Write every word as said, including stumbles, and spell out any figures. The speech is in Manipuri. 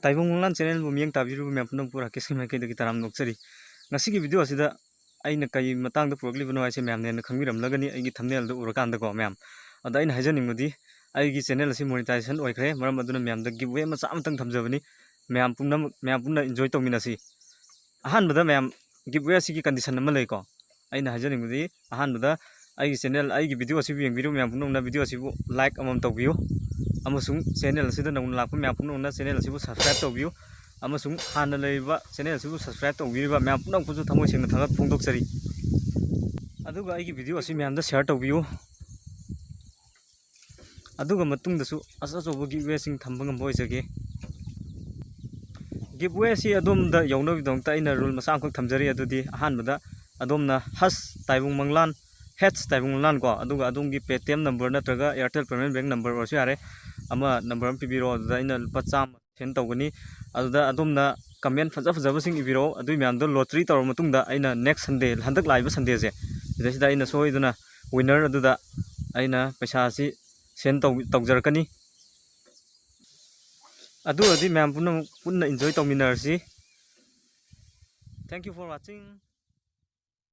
ꯇꯥꯏꯕꯪ ꯃꯪꯂꯥꯟ ꯆꯦꯅꯦꯜꯕꯨ ꯃꯤꯠꯌꯦꯡ ꯇꯥꯕꯤꯔꯤꯕ ꯃꯌꯥꯝ ꯄꯨꯝꯅꯃꯛꯄꯨ ꯔꯥꯀꯦꯁꯀꯤ ꯃꯥꯏꯀꯩꯗꯒꯤ ꯇꯔꯥꯝꯅ ꯑꯣꯛꯆꯔꯤ꯫ ꯉꯁꯤꯒꯤ ꯚꯤꯗꯤꯑꯣ ꯑꯁꯤꯗ ꯑꯩꯅ ꯀꯔꯤ ꯃꯇꯥꯡꯗ ꯄꯨꯔꯛꯂꯤꯕꯅꯣ ꯍꯥꯏꯁꯦ ꯃꯌꯥꯝꯅ ꯍꯦꯟꯅ ꯈꯪꯕꯤꯔꯝꯂꯒꯅꯤ ꯑꯩꯒꯤ ꯊꯝꯅꯦꯜꯗ ꯎꯔꯀꯥꯟꯗꯀꯣ ꯃꯌꯥꯝ꯫ ꯑꯗ ꯑꯩꯅ ꯍꯥꯏꯖꯅꯤꯡꯕꯗꯤ ꯑꯩꯒꯤ ꯆꯦꯅꯦꯜ ꯑꯁꯤ ꯃꯣꯅꯤꯇꯥꯏꯖꯦꯁꯟ ꯑꯣꯏꯈ꯭ꯔꯦ, ꯃꯔꯝ ꯑꯗꯨꯅ ꯃꯌꯥꯝꯗ ꯒꯤꯐꯋꯦ ꯃꯆꯥ ꯑꯃꯇꯪ ꯊꯝꯖꯕꯅꯤ꯫ ꯃꯌꯥꯝ ꯄꯨꯝꯅꯃꯛ, ꯃꯌꯥꯝ ꯄꯨꯟꯅ ꯏꯟꯖꯣꯏ ꯇꯧꯃꯤꯟꯅꯁꯤ꯫ ꯑꯍꯥꯟꯕꯗ ꯃꯌꯥꯝ, ꯒꯤꯐꯋꯦ ꯑꯁꯤꯒꯤ ꯀꯟꯗꯤꯁꯟ ꯑꯃ ꯂꯩꯀꯣ꯫ ꯑꯩꯅ ꯍꯥꯏꯖꯅꯤꯡꯕꯗꯤ ꯑꯍꯥꯟꯕꯗ ꯑꯩꯒꯤ ꯆꯦꯅꯦꯜ, ꯑꯩꯒꯤ ꯚꯤꯗꯤꯑꯣ ꯑꯁꯤꯕꯨ ꯌꯦꯡꯕꯤꯔꯤꯕ ꯃꯌꯥꯝ ꯄꯨꯝꯅꯃꯛꯅ ꯚꯤꯗꯤꯑꯣ ꯑꯁꯤꯕꯨ ꯂꯥꯏꯛ ꯑꯃꯃꯝ ꯇꯧꯕꯤꯌꯨ, ꯑꯃꯁꯨꯡ ꯆꯦꯅꯦꯜ ꯑꯁꯤꯗ ꯅꯧꯅ ꯂꯥꯛꯄ ꯃꯌꯥꯝ ꯄꯨꯝꯅꯃꯛꯅ ꯆꯦꯅꯦꯜ ꯑꯁꯤꯕꯨ ꯁꯕꯁꯀ꯭ꯔꯥꯏꯕ ꯇꯧꯕꯤꯌꯨ, ꯑꯃꯁꯨꯡ ꯍꯥꯟꯅ ꯂꯩꯔꯤꯕ ꯆꯦꯅꯦꯜ ꯑꯁꯤꯕꯨ ꯁꯕꯁꯀ꯭ꯔꯥꯏꯕ ꯇꯧꯕꯤꯔꯤꯕ ꯃꯌꯥꯝ ꯄꯨꯝꯅꯃꯛꯄꯨꯁꯨ ꯊꯃꯣꯏ ꯁꯦꯡꯅ ꯊꯥꯒꯠꯄ ꯐꯣꯡꯗꯣꯛꯆꯔꯤ꯫ ꯑꯗꯨꯒ ꯑꯩꯒꯤ ꯚꯤꯗꯤꯑꯣ ꯑꯁꯤ ꯃꯌꯥꯝꯗ ꯁꯤꯌꯥꯔ ꯇꯧꯕꯤꯌꯨ꯫ ꯑꯗꯨꯒ ꯃꯇꯨꯡꯗꯁꯨ ꯑꯆꯧ ꯑꯆꯧꯕ ꯒꯤꯐꯋꯦꯁꯤꯡ ꯊꯝꯕ ꯉꯝꯕ ꯑꯣꯏꯖꯒꯦ꯫ ꯒꯤꯐꯋꯦ ꯑꯁꯤ ꯑꯗꯣꯝꯗ ꯌꯧꯅꯕꯒꯤꯗꯃꯛꯇ ꯑꯩꯅ ꯔꯨꯜ ꯃꯆꯥ ꯑꯃꯈꯛ ꯊꯝꯖꯔꯤ꯫ ꯑꯗꯨꯗꯤ ꯑꯍꯥꯟꯕꯗ ꯑꯗꯣꯝꯅ ꯍꯁ ꯇꯥꯏꯕꯪ ꯃꯪꯂꯥꯟ, ꯍꯦꯠꯁ ꯇꯥꯏꯕꯪ ꯃꯪꯂꯥꯟ ꯀꯣ, ꯑꯗꯨꯒ ꯑꯗꯣꯝꯒꯤ ꯄꯦ ꯇꯤ ꯑꯦꯝ ꯅꯝꯕꯔ ꯅꯠꯇ꯭ꯔꯒ ꯑꯦꯌꯥꯔꯇꯦꯜ ꯄꯦꯃꯦꯟ ꯕꯦꯡ ꯅꯝꯕꯔ ꯑꯣꯏꯔꯁꯨ ꯌꯥꯔꯦ, ꯑꯃ ꯅꯝꯕꯔ ꯑꯃ ꯄꯤꯕꯤꯔꯣ, ꯑꯗꯨꯗ ꯑꯩꯅ ꯂꯨꯄꯥ ꯆꯥꯝꯃ ꯁꯦꯟ ꯇꯧꯒꯅꯤ꯫ ꯑꯗꯨꯗ ꯑꯗꯣꯝꯅ ꯀꯃꯦꯟ ꯐꯖ ꯐꯖꯕꯁꯤꯡ ꯏꯕꯤꯔꯛꯑꯣ꯫ ꯑꯗꯨꯒꯤ ꯃꯌꯥꯝꯗꯣ ꯂꯣꯇ꯭ꯔꯤ ꯇꯧꯔꯕ ꯃꯇꯨꯡꯗ ꯑꯩꯅ ꯅꯦꯛꯁ ꯁꯟꯗꯦ, ꯍꯟꯗꯛ ꯂꯥꯛꯏꯕ ꯁꯟꯗꯦꯁꯦ, ꯁꯤꯗꯩꯁꯤꯗ ꯑꯩꯅ ꯁꯣꯏꯗꯅ ꯋꯤꯟꯅꯔ ꯑꯗꯨꯗ ꯑꯩꯅ ꯄꯩꯁꯥ ꯑꯁꯤ ꯁꯦꯟ ꯇꯧ-, ꯇꯧꯖꯔꯛꯀꯅꯤ꯫ ꯑꯗꯨ ꯑꯣꯏꯔꯗꯤ ꯃꯌꯥꯝ ꯄꯨꯝꯅꯃꯛ ꯄꯨꯟꯅ ꯏꯟꯖꯣꯏ ꯇꯧꯃꯤꯟꯅꯔꯁꯤ꯫ Thank you for watching.